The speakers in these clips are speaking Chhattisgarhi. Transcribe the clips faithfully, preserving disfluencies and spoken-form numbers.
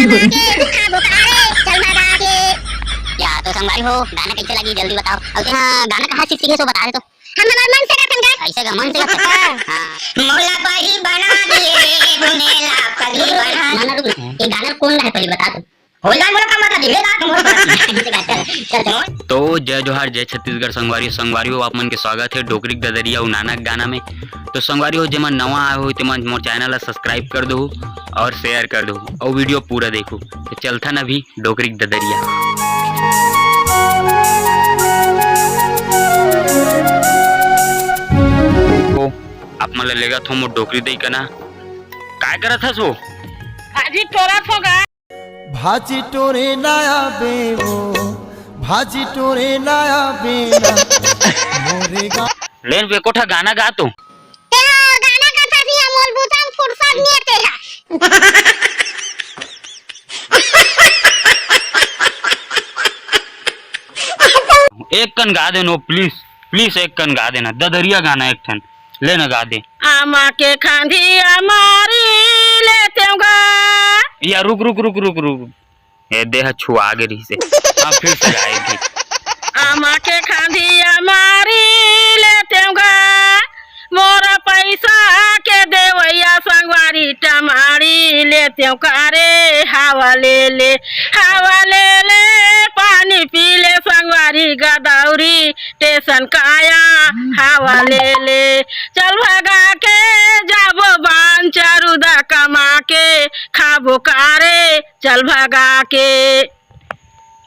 के, खाबो का रे, चल भगा के। या तो संगवारी हो, गाना कैसे लगी जल्दी बताओ। अउ ते हाँ, गाना कहाँ से सीखे सो बता दे तो। हम हमार मन से गाथन गा। ऐसे का मन से गाथन? हाँ। हाँ। मोला परी बना दिए, बुनेला परी बना। ना, ना, रुक ना। ये गाना कौन गा है पहले बता तो। हो जाए मोला का मतलब, ये बात मोर पर। ऐसे गा, चल, चल, चल। तो जय जोहार, जय छत्तीसगढ़ संगवारी, संगवारी हो आप मन के स्वागत है डोकरी के ददरिया अउ नाना के गाना में। तो संगवारी हो, जेमन नवा आए हो, तेमन मोर channel ला subscribe कर दो और share कर दो और video पूरा देखो। तो चलथन अभी डोकरी के ददरिया। ओ, आप मन ला लेगत हों मोर डोकरी दई कना। काय करत हस वो? भाजी टोरत हों गा। भाजी टोरे ना आबे वो, भाजी टोरे ना आबे ना, मोरे गा- लेन बे, एको ठा गाना गा तो। ते हा गाना गाथस, मोर बुता म फुरसत नइ हे ते हा। एक कन गा देनो, please, please एक कन गा देना, ददरिया गाना एक ठन, ले ना गा दे। आमा के खांधी अमारी लेतेंव गा। या रुक, रुक, रुक, रुक, रुक। ए, देह छुआ गे रहिसे। हाँ, फिर से गाए थे। आमा के खांधी अमारी लेतेंव गा, मोर पैसा के देवैया संगवारी टमारी लेतेंव का रे, हवा ले ले, हवा ले ले, पानी पी ले संगवारी गदौरी, टेसन काया हवा ले ले, चल भगा के जाबो बान चरुदा कमा के, खाबो का रे, चल भगा के।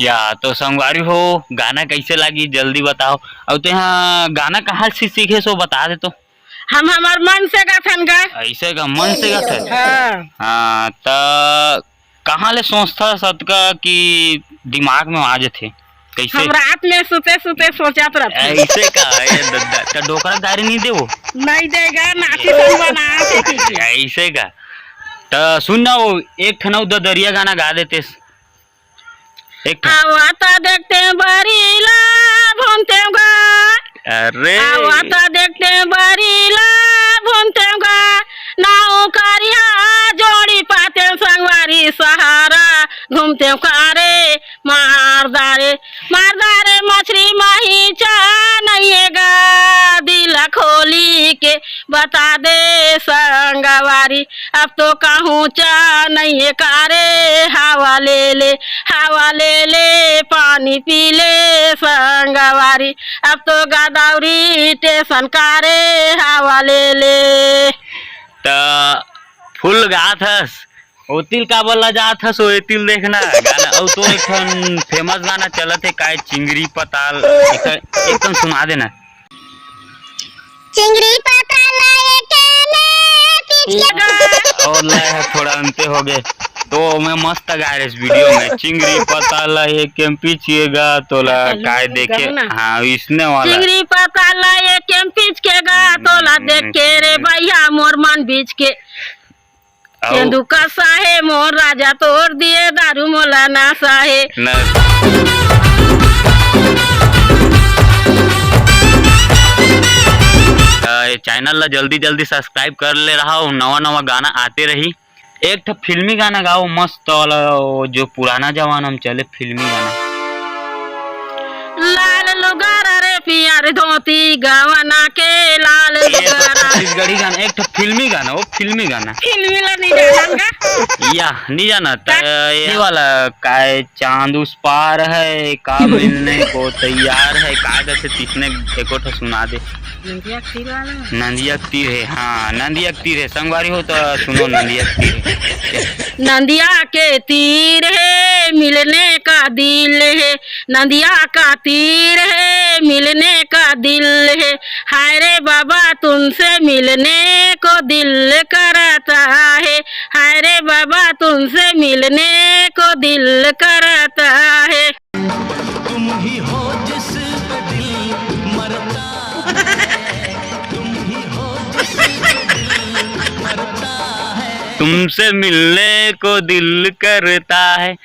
या तो संगवारी हो, गाना कैसे लागी जल्दी बताओ। अउ ते हा गाना कहाँ से सीखे सो बता दे तो। हम हमार मन से गाथन गा। ऐसे का मन से गाथन? हाँ। हाँ, त कहाँ ले सोचथस अतका कि दिमाग में आ जथे? कैसे? हम रात में सुते सुते सोचत रथन। ऐसे का? ए दद्दा, त डोकरा गारी नहीं देवो? नहीं देगा, नाती संग बना के। ऐसे का? त सुन ना, वो एक ठन अउ ददरिया गाना गा देतेस। एक ठन। आवत देखतेंव बरी ला भूनतेंव गा। अरे। आवत देखतेंव बरी ला भूनतेंव गा। नौकरिया जोड़ी पातेंव संगवारी सहारा घूमतेंव का रे। मार डारे, मार डारे मछरी माही चा नइये गा। दिल खोली के बता दे संगवारी, अब तो कहूँ चा नइये का रे, हवा ले ले, हवा ले ले, पानी पी ले संगवारी, अब तो गदौरी टेसन का रे, हवा ले ले। त फुल गात हस, ओतिल काबर ला जात हस, ओ एतिल देखना गाना। अउ तो एक ठन famous गाना चलत हे, काय चिंगरी पताल, एक, एक ठन सुना देना। चिंगरी पताल एके में पीछे गा। और लय ह थोड़ा अंते हो गे। तो मैं मस्त गाय रहे इस video में। चिंगरी पताल एके में पीछे गा, तोला काय देखे। हाँ, इसने वाला। चिंगरी पताल एके में पीछ के गा, तोला देख के रे भैया मोर मन बीच के। अउ तेंदू कसा हे मोर राजा, तोर दिए दारू मोला नासा हे। न-, अ, ये channel ला जल्दी जल्दी subscribe कर ले रहा हो, नवा नवा गाना आते रही। एक ठो फिल्मी गाना गाओ मस्त वाला, वो जो पुराना जमाना में चले फिल्मी गाना। लाल लुगारा रे पियर धोती गवना के लाल ये तो लुगारा। छत्तीसगढ़ी गाना, एक ठो फिल्मी गाना, वो फिल्मी गाना। फिल्मी ला नहीं जानन का? या, नहीं जाना, त ये वाला काय चांद उस पार है, का मिलने को तैयार है, का गसे तिसने एको ठो सुना दे। नंदिया के तीर वाला? नंदिया के तीर है, हाँ, नंदिया के तीर है, संगवारी हो तो सुनो नंदिया के तीर है। नंदिया के तीर है, मिलने का दिल है, नंदिया का तीर है, मिलने का दिल है। हाय रे बाबा, तुमसे मिलने को दिल करता है। हाय रे बाबा, तुमसे मिलने को दिल करता है। तुम ही हो जिस पे दिल मरता है, तुम ही हो जिस पे दिल मरता है। तुमसे मिलने को दिल करता है।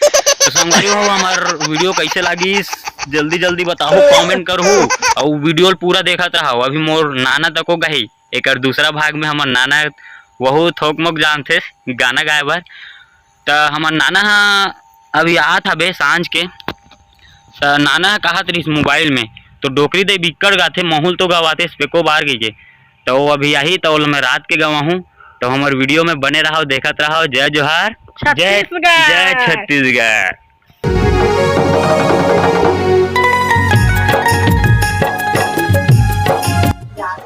तो संगवारी हो, हमार video कैसे लागिस, जल्दी जल्दी बताओ, comment करहू, अउ video ल पूरा देखत रहो। अभी मोर नाना तको गही, एकर दूसरा भाग में हमर नाना वहू थोक मोक जानथे गाना गाए बर। त हमर नाना ह अभी आत हबे सांझ के, त नाना ह कहत रहिस मोबाइल में, तो डोकरी दई बिक्कट गाथे, महूं ल तो गवाथे स्पेको बार कहिके। त वो अभी आही, त ओला मैं रात के गवाहूं। त हमर वीडियो में बने रहव, देखत रहव। जय जोहार, जय, छत्तीसगढ़। जय छत्तीसगढ़।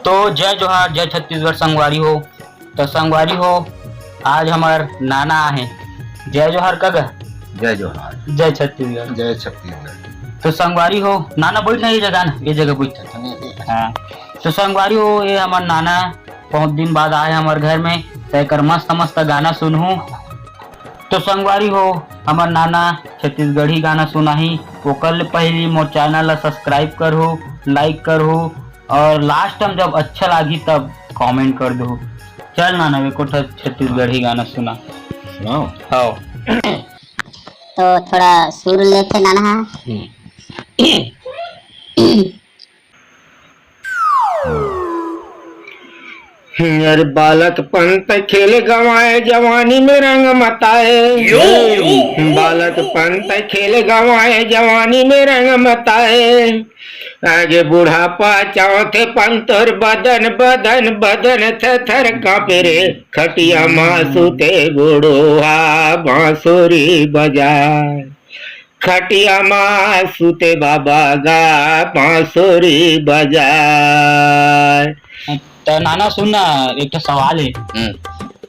तो जय जोहार, जय छत्तीसगढ़ संगवारी हो। तो संगवारी हो, आज हमर नाना आहे। जय जोहार काका। जय जोहार। जय छत्तीसगढ़। जय छत्तीसगढ़। तो संगवारी हो, नाना बैठ ना ये जगह ना, ये जगह बैठ। हाँ। तो संगवारी हो, ये हमर नाना बहुत दिन बाद आए हमर घर में, तो एकर मस्त मस्त गाना सुनहूँ। तो संगवारी हो, हमर नाना छत्तीसगढ़ी गाना सुनाही, ओकर ले पहिली मोर चैनल ला सब्सक्राइब करहू, लाइक करहू और लास्ट में जब अच्छा लागी तब कमेंट कर दू। चल नाना, एको ठो छत्तीसगढ़ी गाना सुना। सुनाओ। हाँ। तो थोड़ा सुर लेथे नाना। हम्म। अरे बालकपन तैं खेल गंवाए, जवानी में रंग मताए। यो, यो। बालकपन तैं खेल गंवाए, जवानी में रंग मताए। आगे बुढ़ापा चावथे पन तोर बदन, बदन, बदन थर थर कांपे रे। खटिया मा सूते बुढ़ोहा बांसुरी बजाए। खटिया मा सूते बाबा गा बांसुरी बजाए। त नाना सुन ना, एक ठो सवाल हे। हम्म।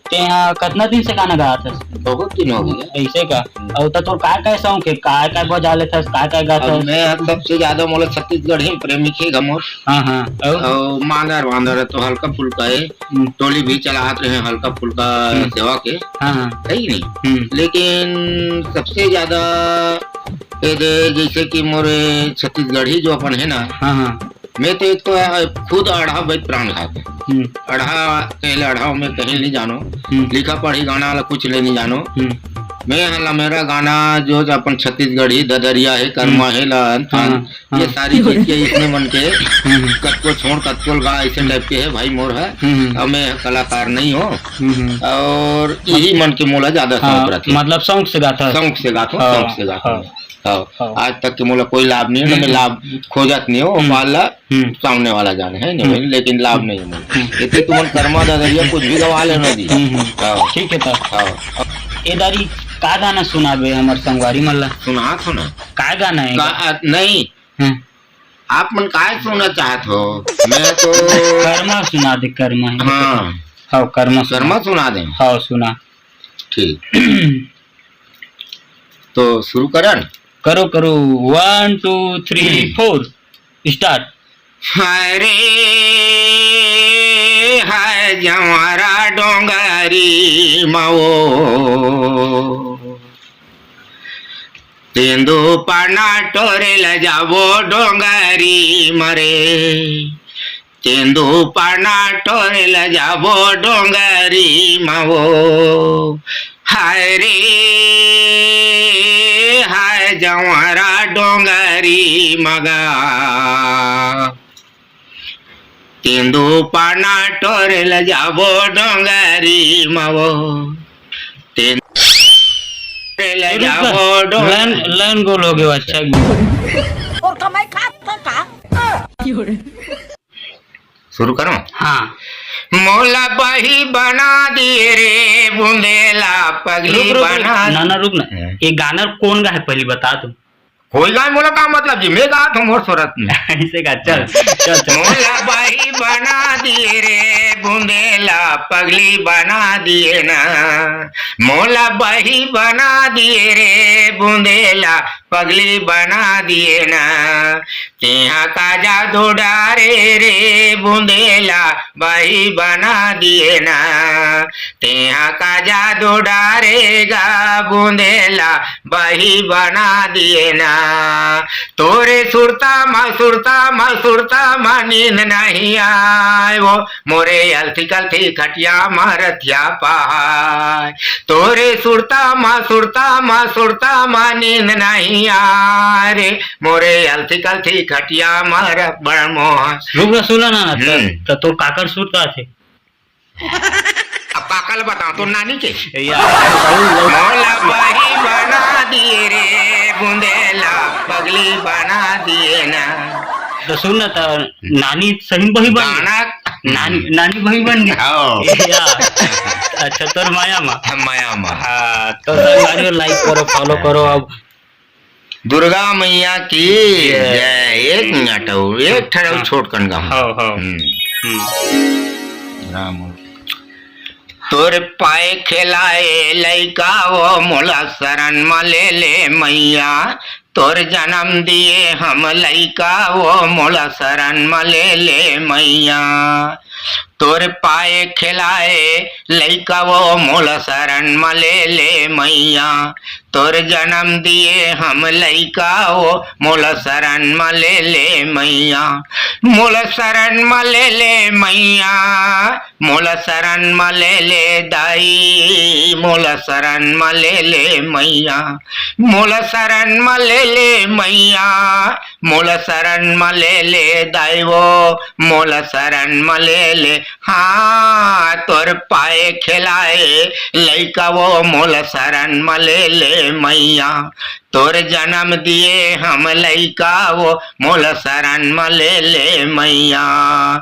तेंहा कतना दिन से गाना गात हस? बहुत दिन हो गया। ऐसे का? हम्म। अउ त तोर काय काय शौक हे? काय काय बजा लेथस? काय काय गात अब हस? मैं सबसे ज्यादा मोला छत्तीसगढ़ी प्रेमी के गमोर। हाँ, हाँ। अउ? अउ मांदर वांदर तो हल्का फुल्का हे। हम्म। टोली भी चलात रहे हल्का फुल्का हम्म। सेवा के। हाँ, हाँ। है कि नहीं? हम्म। लेकिन सबसे ज्यादा ये दे, जैसे कि मोरे छत्तीसगढ़ी जो अपन है ना, हाँ, हाँ। मैं तो एक तो खुद अढ़ा बई प्राण घात। हम्म। अढ़ा, पहले अढ़ा में कहीं नहीं जानो। हम्म। लिखा पढ़ी गाना वाला कुछ ले नहीं जानो। हम्म। मैं हला मेरा गाना जो अपन छत्तीसगढ़ी ददरिया है, कर्मा हम्म। है, ला, हाँ। ये हाँ। सारी चीज के इसमें मन के हम्म। कतको छोड़, कतको गा, ऐसे हम्म। टाइप के है भाई मोर है। हम्म। अब मैं कलाकार नहीं हो। हम्म। और यही मन के मोला ज्यादा शौक हाँ, रथे। मतलब शौक से गाता है। शौक से गाता हूँ, हाँ, शौक से गाता हूँ। हाँ। हाँ। हाँ। आज तक के मोला कोई लाभ नहीं है, ना मैं हम्म। लाभ खोजत नहीं हूँ, हम्म। वाला हम्म। सामने वाला जाने है, नहीं, हम्म। लेकिन लाभ नहीं है मोला। हम्म। इतने तुमन कर्मा ददरिया कुछ भी गवा लेना जी। हम्म, हम्म। हाँ। ठीक है तो। हाँ। ए दारी का गाना सुनाबे हमर संगवारी मन ला? सुना, सुना। का गाना है? का, आ, नहीं। हम्म। आप मन काय सुनना चाहत हो? मैं तो कर्मा सुना दे, कर्मा है। हाँ। हाँ, कर्मा सुना। कर्मा सुना दे। हाँ, सुना। ठीक। तो शुरू करन? करो, करो। One, two, three, four, start। हरे हाय जंवारा डोंगरी मवो। तेंदू पाना टोरे ल जाबो डोंगरी मरे। तेंदू पाना टोरे ल जाबो डोंगरी मवो। हाय रे, हाय जंवारा डोंगरी मगा। तेंदू पाना टोरे ल जाबो डोंगरी मवो। तेंदू ल जाबो डोंगरी। लाइन, लाइन गोल हो गयो, अच्छा। और कमाई खा तो का? शुरू करो। हाँ। मोला बही बना दिए रे, बुंदेला पगली रुक, रुक, रुक। बना। ना, ना, रुक ना। हैं? ये गाना कौन गा है, पहले बता तू। कोई गाय मोला का मतलब जी, मैं गात हूँ मोर सूरत में। ऐसे का, चल, चल, चल। मोला बाही बना दिए रे, बुंदेला पगली बना दिए ना। मोला बाही बना दिए रे, बुंदेला पगली बना दिए ना। तेहा का जादू डारे रे, बुंदेला बाही बना दिए ना। तेहा का जादू डारेगा, बुंदेला बाही बना दिए ना। तोरे सुरता मा, सुरता मा, सुरता मा नींद नहीं आए वो, मोरे अलथी कलथी खटिया मा रतिया पहाय। तोरे सुरता मा, सुरता मा, सुरता मा नींद नहीं आए रे, मोरे अलथी कलथी खटिया मा रत बड़ मोह। रुक ना, सुना ना, ना, त, हम्म। त तोर काकर सुरता थे? अब पाकल बताओ तो नानी के। या, मोला बही बना दिए रे, बुंदेला पगली बना दिए ना। तो सुन ना, तो नानी सही बही बन गई। गाना नानी, नानी बही बन गई। हाँ। या, अच्छा, तोर माया मा। माया मा। हाँ, तो संगवारी हो, like करो, follow करो। अब दुर्गा मैया की जय। जय। एक मिनट हो, एक ठहराओ, हाँ। छोट कन गाऊं। हाँ, हाँ। हम्म। हम्म। राम। तोर पाए खेलाए लइका वो मोला शरण म ले ले मैया, तोर जन्म दिए हम लइका वो मोला शरण म ले ले मैया। तोर पाए खेलाए लइका वो मोला शरण म ले ले मैया, तोर जन्म दिए हम लइका वो मोला शरण म ले ले मैया, मोला शरण म ले ले मैया, मोला शरण म ले ले दाई, मोला शरण म ले ले मैया, मोला शरण म ले ले मैया, मोला शरण म ले ले दाई वो, मोला शरण म ले ले। हाँ, तोर पाए खेलाए लइका वो, मोला शरण म ले ले मैया, तोर जन्म दिए हम लइका वो, मोला शरण म ले ले मैया।